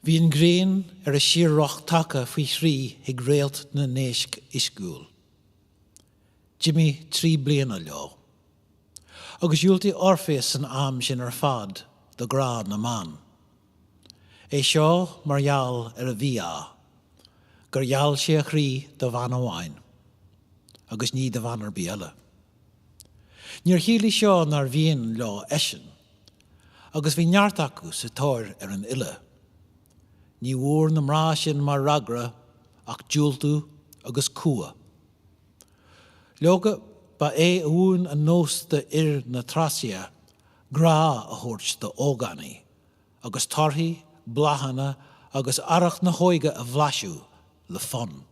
Bhí an ghrian ar a síor-roth tagtha faoi thrí chuig réalt na nÉisc uisciúil. D'imigh 3 bliana leo. Agus dhiúltaigh Orpheus san am sin ar fad do ghrá na mban. É seo mar gheall ar a mhí-ádh, gur gheall sé a chroí do bhean amháin, agus ní do bhean ar bith eile. Níor chiallaigh seo nár mhian leo eisean, agus bhí neart acu sa tóir ar an fhile. Ní bhfuair na mná sin mar fhreagra ach diúltú agus cumha. Leoga, ba é a mhúin an nós d'fhir na Trácia grá a thabhairt d'ógánaigh, agus torthaí, bláthanna agus arracht na hóige a bhlaiseadh le fonn.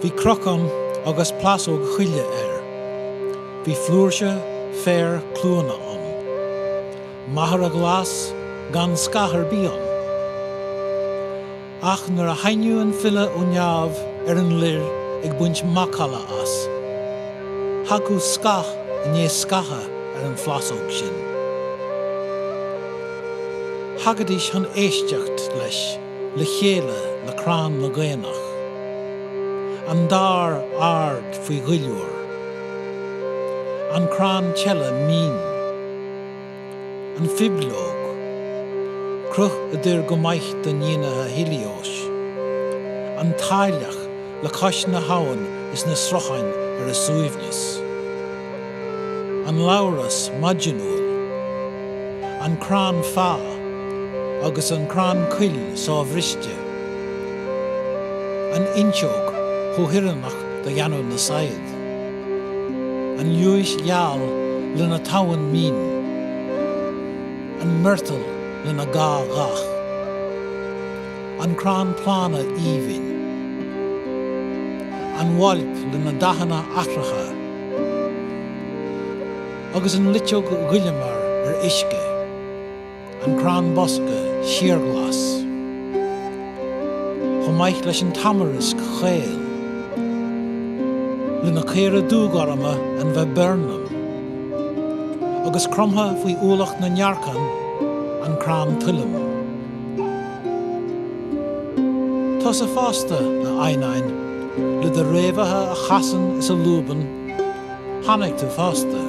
Bhí cnocán agus plásóg choille air. Bhí flúirse féar cluana ann. Machaire glas gan scáth ar bith ann. Ach nuair a sheinneadh an file ó neamh ar an lir ag baint macalla as, thagadh scáth i ndiaidh scátha ar an phlásóg sin. Thagaidís chun éisteacht leis le chéile le crann na gcaonach, an dair ard faoi dhuilliúr, an crann teile mín. An phoibleog, cruth a d'oir go maith do naíonacha Heilióis, an tsaileach le cois na habhann is na srutháin ar a suaimhneas, an labhras maidiniúil, an crann feá agus an crann coill sobhriste, an fhuinseog chomh hoiriúnach do dhéanamh na saighead. An ghiúis gheal lena tamhan mín. An miotal lena dhá dhath. An crann plána aoibhinn. An mhailp lena dathanna athraitheacha. Agus an loiteog ghuilleamar ar uisce. An crann bosca síorghlas. Chomh maith leis an tamaraisc chaol. Lena caora dúghorma an viburnum. Agus cromtha faoi ualach na ndearcán, an crann tuilm. Tusa fosta, a eidhneáin, le do fhréamhacha a chasann is a lúbann, Tháinig tú fosta.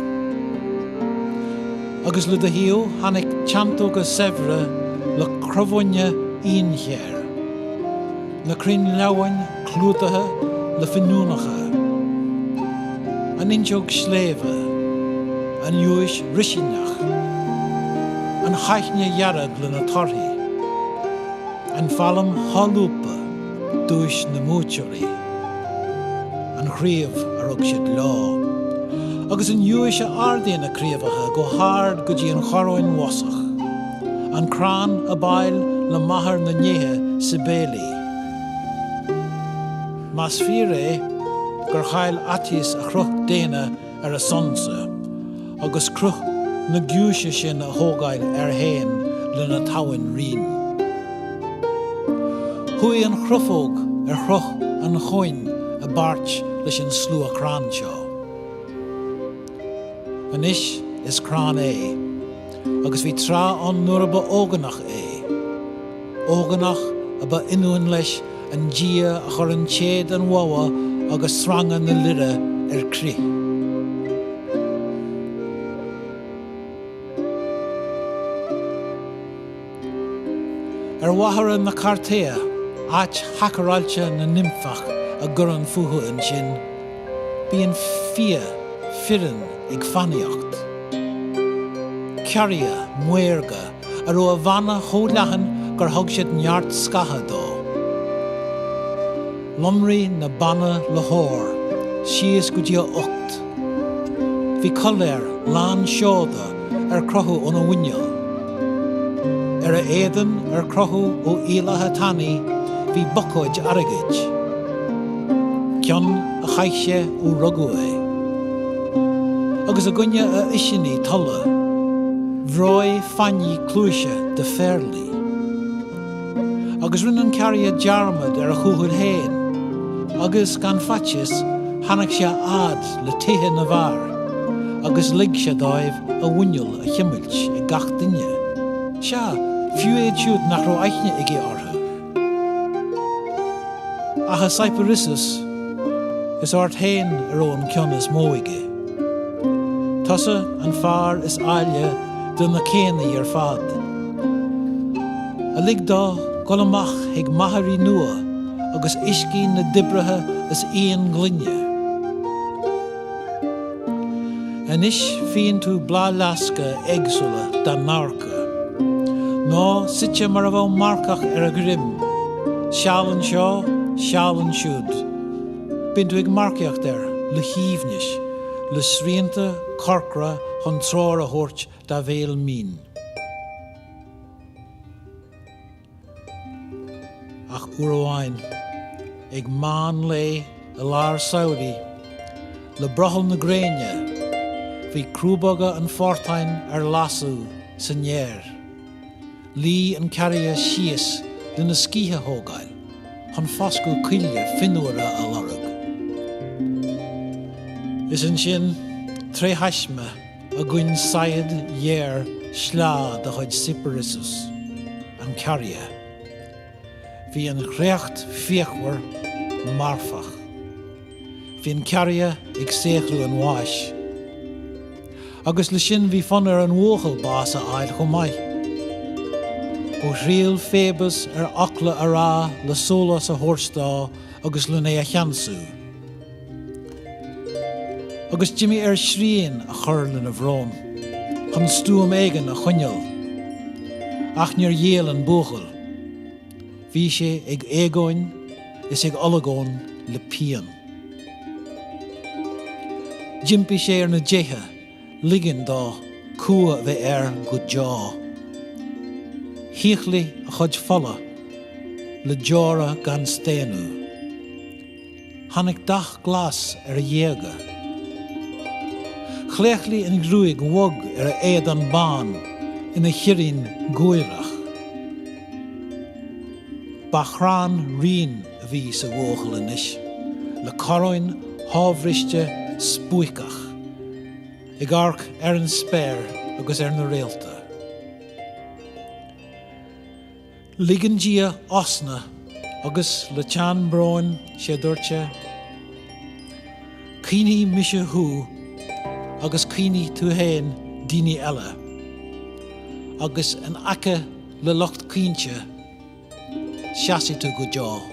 Agus le do thaobh tháinig teanntóga saibhre le crobhainne fhíonchaor, na crainn leamhain clúdaithe le fíniúnacha, an fhuinseog sléibhe, an ghiúis ruisíneach, an chaithne dhearg lena torthaí, an phailm sholúbtha, duais na mbuaiteoirí, an chraobh a rug siad leo, agus an ghiúis a ardaíonn a craobhacha go hard go dtí an choróin bhosach, an crann ab áil le máthair na ndéithe Cybele. Más fíor é gur chaill Atys a chruth daonna ar a son-sa, agus cruth na giúise sin a thógáil air féin lena tamhan righin. Chuaigh an chrufóg ar chruth an choinn i bpáirt leis an slua crann seo. Anois is crann é, agus bhí tráth ann nuair a ba ógánach é. Ógánach a ba ionúin leis an dia a chuireann téad an bhogha agus sranga na lire ar crith. Ar mhachaire na Cartaea, áit shacráilte na nimfeach a gcuireann fúthu ansin, bíonn fia fireann ag fánaíocht. Ciorria maorga a raibh a bhanna chomh leathan gur thug siad neart scátha dó. Lonraigh na banna le hór síos go dtí a ucht. Bhí coiléar lán seoda ar crochadh óna mhuineál. Ar a éadan ar crochadh ó fhiailthe tanaí bhí bocóid airgid, ceann a chaith sé ó rugadh é. Agus i gcoinne a uisíní tola. Bhreoigh fáinní cluaise de phéarlaí. Agus rinne an carria dearmad ar a chúthail féin, agus, gan faitíos, tháinig sé a fhad le tithe na bhfear, agus lig sé dóibh a mhuineál a chimilt ag gach duine, sea, fiú iad siúd nach raibh aithne aige orthu. Ach a Cyparissus, is ort féin a raibh an cion is mó aige. Tusa an fear is áille de na Céanaigh ar fad, a lig dó dul amach chuig machairí nua agus uiscí na dtoibreacha is íonghloine. Anois fíonn tú bláthfhleasca éagsúla dá n-amharcadh, nó suite mar a bheadh marcach ar a dhroim, seal anseo, seal ansiúd. Bíonn tú ag marcaíocht air le haoibhneas, le srianta corcra chun treoir a thabhairt dá bhéal mín. Ach uair amháin, ag meán lae i lár samhraidh, le brothall na gréine, bhí crúbóga an phortáin ar lasadh san aer. Luigh an carria síos lena scíth a thógáil, chun foscadh coille fionnuaire a lorg. Is ansin, tré thaisme, a ghoin saighead ghéar sleá de chuid Cyparissus, an carria. Bhí an chréacht fíochmhar marfach. Bhí an carria ag saothrú an bháis. Agus le sin bhí fonn ar an bhuachaill bás a fháil chomh maith. Ó thriail Phoebus ar fhocla a rá le sólás a thabhairt dó agus len é a cheansú. Agus d'imigh air srian a chur lena bhrón, chun stuaim éigin a choinneáil. Ach níor ghéill an buachaill. Bhí sé ag éagóin is ag olagón le pian. D'impigh sé ar na déithe ligean dó cumha a bheith air go deo. Shíothlaigh a chuid fola le deora gan staonadh. Tháinig dath glas ar a ghéaga. Chlaochlaigh an ghruaig bhog ar a éadan bán ina chirrín guaireach. Ba chrann righin a bhí sa bhuachaill anois, le coróin shobhriste spuaiceach, ag amharc ar an spéir agus ar na réalta. Lig an Dia osna agus le teann bróin sé dúirt sé, Caoinfidh mise thú agus caoinfidh tú féin daoine eile, agus in aice le lucht caointe seasfaidh tú go deo.